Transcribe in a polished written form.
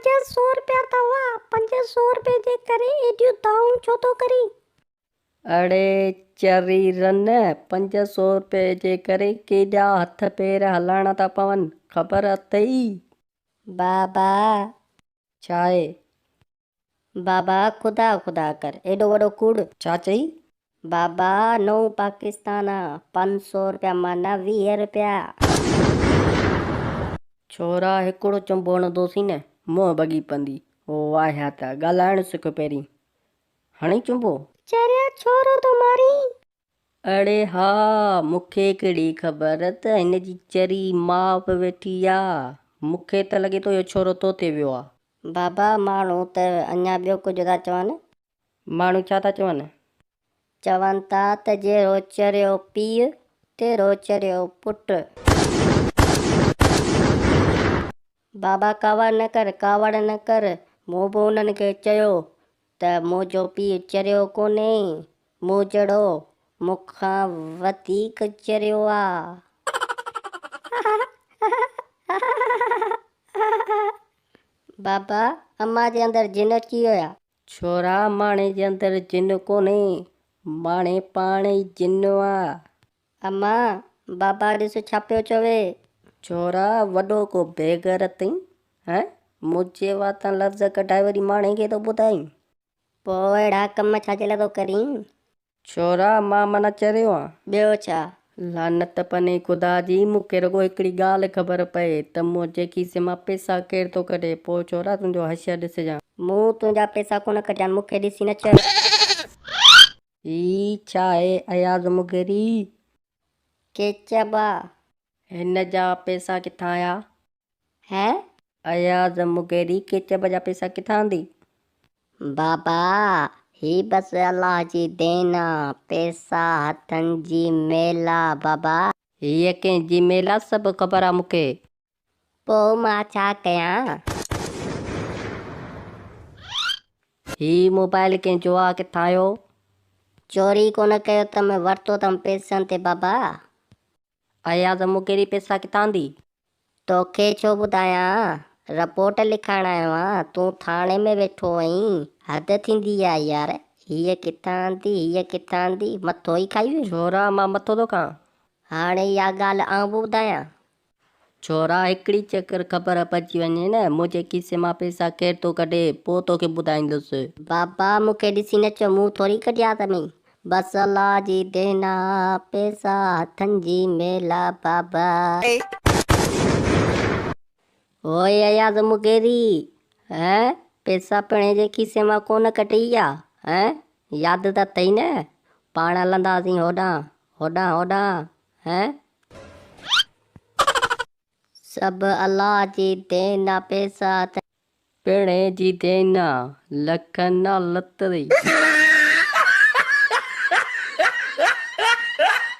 500 رپيا ته هئا، 500 رپئي جي ڪري ايڏيون دانهون ڇو ٿو ڪرين؟ اڙي چري رن، 500 رپئي جي ڪري ڪيڏا هٿ پير هلائڻا ٿا پون، خبر اٿئي؟ بابا! ڇا آهي؟ بابا خدا خدا ڪر، ايڏو وڏو ڪوڙ؟ ڇا چئي؟ بابا نئون پاڪستان آ، 500 رپيا معنيٰ 20 رپيا. ڇورا هڪڙو چنبو هڻندوسين نه منهن ڀڳي پوندي. واهيات، ڳالهائڻ سک پهرين. هڻي چنبو. چريا ڇورو ٿو مارين. اڙي ها، مون کي ڪهڙي خبر ته هن جي چري ماء به ويٺي آ. مون کي ته لڳي ٿو اهو ڇورو تو تي ويو آ. بابا ماڻهو ته اڃا ٻيو ڪجهه ٿا چون. ماڻهو ڇا ٿا چون؟ چون ٿا ته جهڙو چريو پيء، تهڙو چريو پٽ. بابا ڪاوڙ نه ڪر، ڪاوڙ نه ڪر. مون به انهن کي چيو ته منهنجو پيء چريو ڪونهي، مون جهڙو، مون کان وڌيڪ چريو آ. بابا، امان جي اندر جن اچي ويا. ڇورا، ماڻهي جي اندر جن ڪونهي، ماڻهي پاڻ ئي جن آ. امان، بابا ڏس ڇا پيو چوي. ڇورا، وڏو ڪو بيغيرت اٿئي، هين؟ منهنجي واتان لفظ ڪڍائي وري ماڻهي کي ٿو ٻڌائين. پوء اهڙا ڪم ڇا جي لاء ٿو ڪرين؟ ڇورا، مان معنيٰ چريو آن. ٻيو ڇا؟ لعنت پني خدا جي، مون کي رڳو هڪڙي ڳالهه خبر پئي ته منهنجي کيسي مان پئسا ڪير ٿو ڪڍي، پوء ڇورا تنهنجو حشر ڏسجان. مون تنهنجا پئسا ڪونه ڪڍيا آهن، مون کي ڏسي نه چئه. هي ڇا آهي اياز مغيري؟ ڪيچب آ. هن جا پئسا ڪٿان آيا؟ هين؟ اياز مغيري ڪيچب جا پئسا ڪٿان آندي؟ بابا هي بس الله جي دين آ، پئسا هٿن جي ميل آ بابا. هيء ڪنهن جي ميل آ سڀ خبر آ مون کي. پوء مان ڇا ڪيان؟ هي موبائل ڪنهن جو آ ڪٿان آيو؟ چوري ڪونه ڪيو اٿم ورتو اٿم پئسن تي بابا. اياز مغيري پئسا ڪٿان آندي؟ توکي ڇو ٻڌايان، رپورٽ لکائڻ آيو آهيان، تون ٿاڻي ۾ ويٺو آهين، حد ٿيندي آ يار، هيء ڪٿان آندي، هيء ڪٿان آندي، مٿو ئي کائي ويو. ڇورا مان مٿو ٿو کان. هاڻي اها ڳالهه آئون به ٻڌايان؟ ڇورا هڪڙي چڪر خبر پئجي وڃي نه، منهنجي کيسي مان پئسا ڪير ٿو ڪڍي، پوء توکي ٻڌائيندس. بابا مون کي ڏسي نه چئو، مون ٿوري ڪڍيا اٿمئي. بس الله جي دين آ، پئسا هٿن جي ميل آ بابا. اوئي اياز مغيري، هين پئسا پڻهين جي کيسي مان ڪونه ڪڍي آ، هين ياد ته اٿئي نه، پاڻ هلنداسين هوڏانهن، هوڏانهن هوڏانهن، هين. سڀ الله جي دين آ، پئسا هٿن. پڻهين جي دين آ، لکن آ لتڙي.